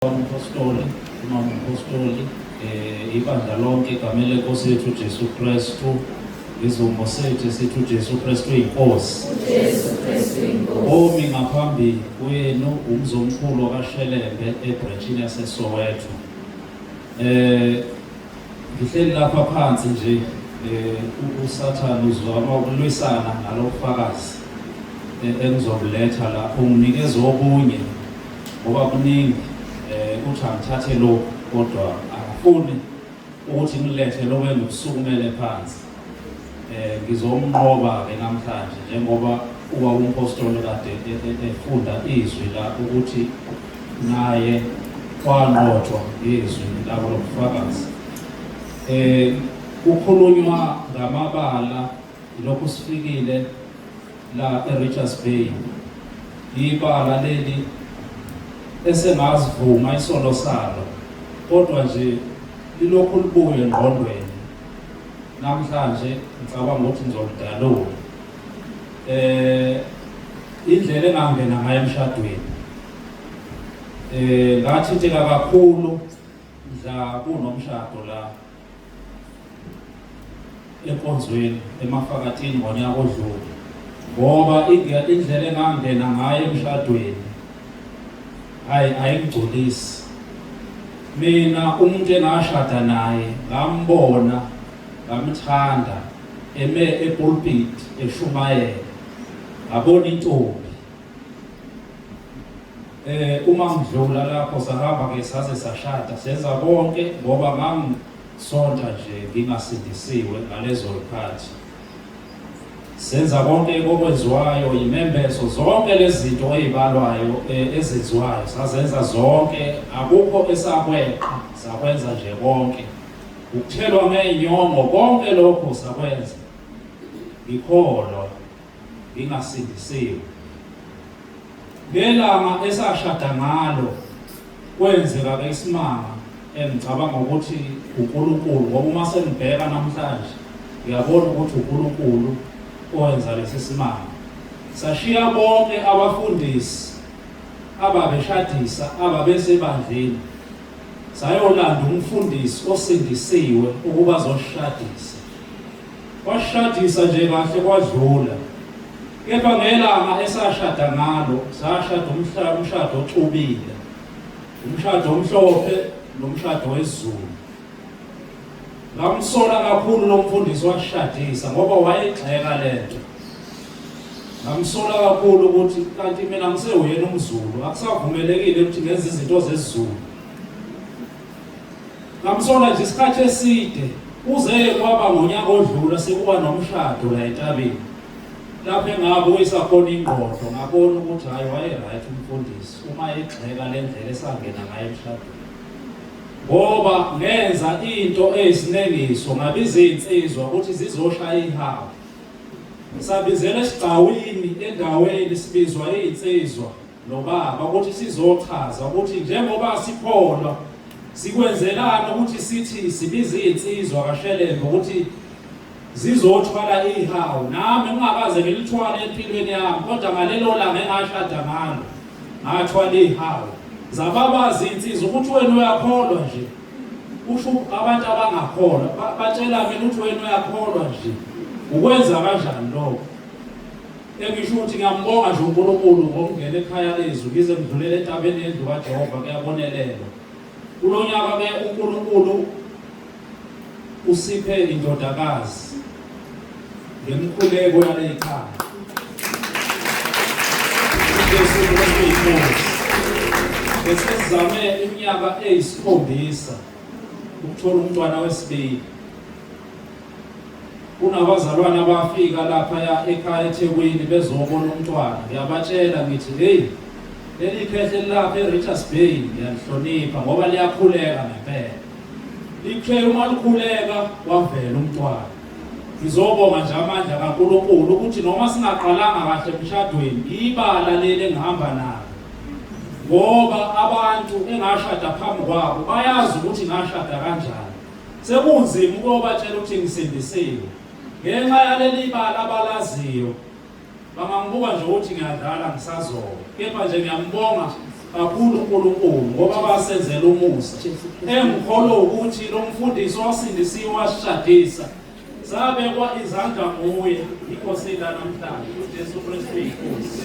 Umpostoli, umama umpostoli, ibandla lonke egameni lenkosi yethu uJesu Kristu, izumbo sethu esithi uJesu Kristu inkosi. uJesu Kristu inkosi. Omi ngaphambi kwenu umzomkhulu kaShelembe ebranchini yaseSoweto. Ngihleli lapha phansi nje uSathane uzama ukulwisana nalobufakazi engizobuletha la, unginikeza okunye ngoba kuningi, uthi angithathe lokhu kodwa akafuni ukuthi ngilethe lokho engikusukumele phansi. Ngizomnqoba ke namhlanje njengoba uba umpostoli kade efunda izwi la ukuthi naye wanqotshwa ngezwi labo lobufakazi. Kukhulunywa ngamabala lokhu sifikile la eRichards Bay, ibala leli esengazivuma isono salo kodwa nje lilokhu libuye engqondweni. Namhlanje ngicabanga ukuthi ngizolidalula indlela engangena ngayo emshadweni. Ngathinteka kakhulu mhla kunomshado la enkonzweni emafakatini ngonyaka odlule, ngoba indlela engangena ngayo emshadweni hayi ayingigculisi. Mina umuntu engashada naye ngambona ngamthanda eme epulpit eshumayela, ngabona intombi. Uma ngidlula lapho sahamba ke saze sashada senza konke ngoba ngangisonta nje ngingasindisiwe ngalezo zikhathi. Senza konke okwenziwayo, imembeso, zonke lezi zinto ezibalwayo ezenziwayo sazenza zonke, akukho esakweqa, sakwenza nje konke. Ukuthelwa ngenyongo konke lokho sakwenza. Ngikholwa ngingasindisiwe. Ngelanga esashada ngalo kwenzeka ke isimanga engicabanga ukuthi uNkulunkulu, ngoba uma sengibheka namhlanje ngiyabona ukuthi uNkulunkulu owenza lesi simanga. Sashiya bonke abafundisi ababeshadisa ababesebandleni, sayolanda umfundisi osindisiwe ukuba azoshadisa. Washadisa nje kahle kwadlula. Kepha ngelanga esashada ngalo, sashada umshado oxubile, umshado omhlophe nomshado wesiZulu. Ngamsola kakhulu lo mfundisi washadisa ngoba wayegxeka lento. Ngamsola kakhulu ukuthi kanti mina ngisewuyena umZulu, akusavumelekile ukuthi ngenze izinto zesiZulu. Ngamsola nje isikhathi eside kuze kwaba ngonyaka odlula sekuba nomshado la entabeni. Lapho engabuyisa khona ingqondo ngabona ukuthi hayi waye right umfundisi uma egxeka le ndlela esangena ngayo emshadweni. Ngoba ngenza into eyisinengiso ngabiza izinsizwa ukuthi zizoshaya ihawu. Sabizela esigcawini endaweni sibizwa izinsizwa nobaba ukuthi sizochaza ukuthi njengoba sikholwa sikwenzelani ukuthi sithi sibiza izinsizwa kaShelembe ukuthi zizothwala ihawu. Nami ngingakaze ngilithwale empilweni yami, kodwa ngalelo langa engashada ngalo ngathwala ihawu. Zababaza izinsizwa ukuthi wena uyakholwa nje, usho abantu abangakholwa batshela mina ukuthi wena uyakholwa nje, ukwenza kanjani lokho? Engisho ukuthi ngiyambonga nje uNkulunkulu ngokungena ekhaya lezwi ngize ngidlulele entabeni yendlu kaJehova, kuyabonelelwa. Kulo nyaka ke uNkulunkulu usiphe indodakazi ngemkhuleko yaleli khaya. UJesu Kristu iNkosi. Besizame iminyaka eyisikhombisa ukuthola umntwana wesibili. Kunabazalwane abafika lapha ekhaya eThekwini bezobona umntwana. Ngiyabatshela ngithi hey, leli khehle lilapha eRichards Bay ngiyalihlonipha ngoba liyakhuleka ngempela. Lithe uma likhuleka wavela umntwana. Ngizobonga nje amandla kaNkulunkulu ukuthi noma singaqalanga kahle emshadweni, ibala leli engihamba nalo. Ngoba abantu engashada phambi kwabo bayazi ukuthi ngashada kanjani. Sekunzima ukuyobatshela ukuthi ngisindisiwe ngenxa yaleli bala abalaziyo. Bangangibuka nje ukuthi ngiyadlala ngisazoba, kepha nje ngiyambonga kakhulu uNkulunkulu ngoba basenzela umusa. Engikholwa ukuthi lo mfundisi wasindisiwe washadisa sabekwa izandla nguye inkosi la namhlanje uJesu Kristu inkosi.